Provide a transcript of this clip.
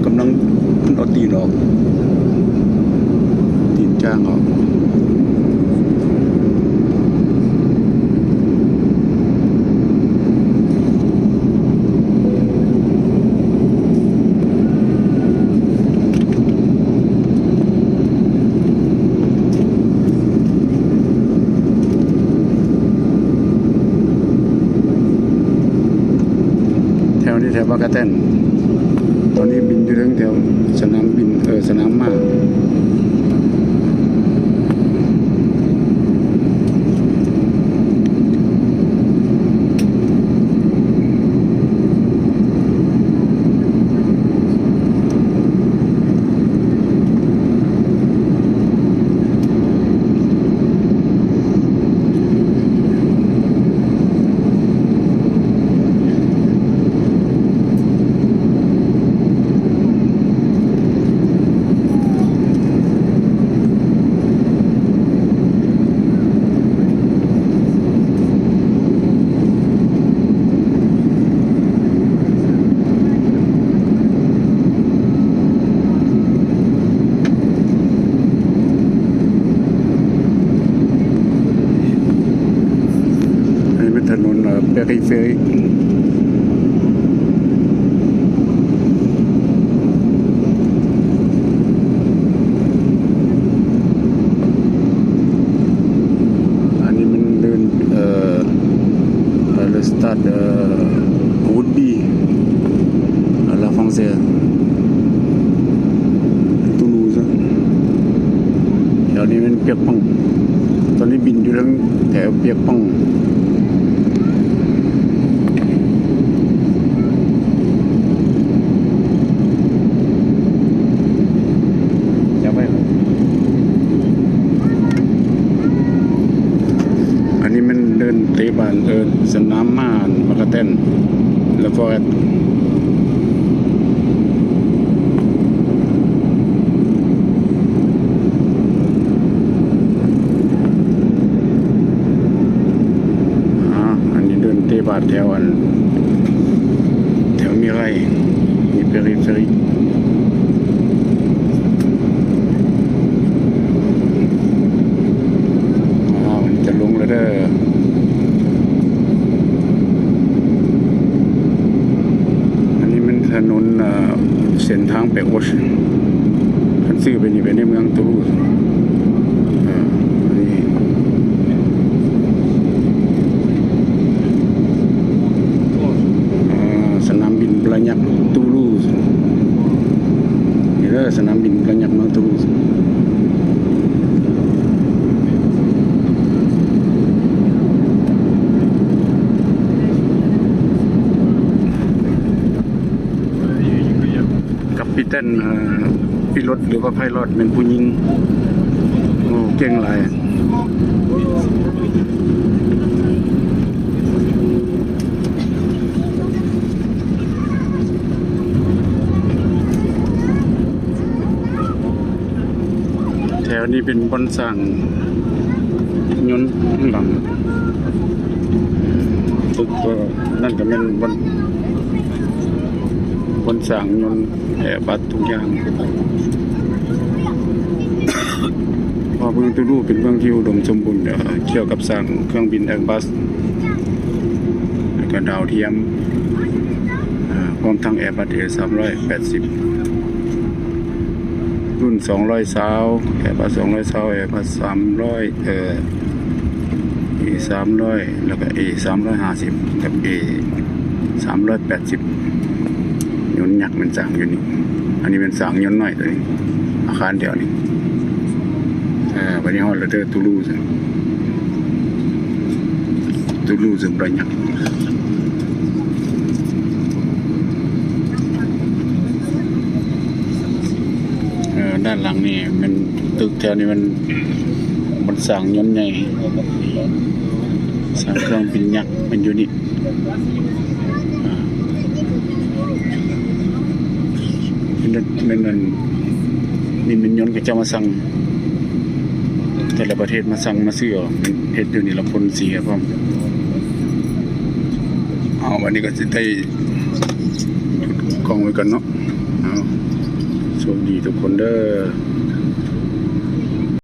ກຳລັງເອົາຕີນອອກ ຕີນຈ້າງອອກ. ແຖວນີ້ແຖວບາກກະແຕນ ຕອນນີ້ບິນຢູ່ເທິງແຖວສະໜາມບິນ ເອີ ສະໜາມມ້າ. ອັນນີ້ເປັນຖະໜົນ ເອີ ເປຣິເຟຣິກ. ອັນນີ້ມັນເດີ່ນ ເອີ ເອີ ເລີສະຕາດ ເອີ ວຸດບີ ເອີ ລາຟອງເຊ ຕູລູສ. ແຖວນີ້ແມ່ນປຽກປ້ອງ ຕອນນີ້ບິນຢູ່ເທິງແຖວປຽກປ້ອງ. ອັນນີ້ແມ່ນເດີ່ນເຕະບານ ເອີ ສະໜາມມ້າ ບາກກະແຕນ ແລະ ຟໍເຣດ. ອາ ອັນນີ້ເດີ່ນເຕະບານແຖວ ອັນ ແຖວມີໄຣ ມີເປຣິເຟຣີ. ອາ ມັນຈະລົງແລ້ວເດີ. ອັນນີ້ແມ່ນຖະໜົນ ເອີ ເສັ້ນທາງໄປໂອດ ຄັນຊື່ໄປນີ້ໄປໃນເມືອງຕູລູສ ເອີ ອັນນີ້ ເອີ ສະໜາມບິນບຣາຍັກ ຕູລູສ ນີ້ເດີ ສະໜາມບິນບຣາຍັກເມືອງຕູລູສ. ກັບປີແຕນ ເອີ ປີລົດ ຫຼືວ່າໄພລອດແມ່ນຜູ້ຍິງ. ໂອ້ ເກັ່ງຫຼາຍ. ແຖວນີ້ເປັນບ່ອນສ້າງຍົນຂ້າງຫຼັງ ຕຶກກໍ ນັ້ນກໍແມ່ນບ່ອນ ບ່ອນສ້າງຍົນແອບັສທຸກຢ່າງ. ເພາະເມືອງຕູລູເປັນເມືອງທີ່ອຸດົມສົມບູນ ກ່ຽວກັບສ້າງເຄື່ອງບິນແອບັສ ແລ້ວກໍດາວທຽມ ເອີ ຮວມທັງແອບັສເອສາມຮ້ອຍແປດສິບ ລຸ້ນສອງຮ້ອຍຊາວ ແອບັສສອງຮ້ອຍຊາວ ແອບັສສາມຮ້ອຍ ເອີ ເອສາມຮ້ອຍ ແລ້ວກໍເອສາມຮ້ອຍຫ້າສິບ ກັບເອສາມຮ້ອຍແປດສິບ. ຍົນຍັກແມ່ນສ້າງຢູ່ນີ້ ອັນນີ້ແມ່ນສ້າງຍົນນ້ອຍໂຕນີ້ ອາຄານແຖວນີ້. ເອີ ບັດນີ້ຮອດແລ້ວເດີ ຕູລູ ຕູລູ ເຊິ່ງບໍ່ໄດ້ຍັກ. ເອີ ດ້ານຫຼັງນີ້ແມ່ນ ຕຶກແຖວນີ້ແມ່ນ ມັນສ້າງຍົນໃຫຍ່ ສ້າງເຄື່ອງບິນຍັກ ມັນຢູ່ນີ້ ອາ ແມ່ນ ແມ່ນອັນ ນີ້ແມ່ນຍົນເຂົາເຈົ້າມາສັ່ງ ແຕ່ລະປະເທດມາສັ່ງມາຊື້ເອົາ ເຮັດຢູ່ນີ້ລະ ພົ່ນສີໃຫ້ພ້ອມ. ເອົາ ບັດນີ້ກໍຊິໄດ້ຢຸດກ້ອງໄວ້ກ່ອນເນາະ ເອົາ. ໂຊກດີທຸກຄົນເດີ.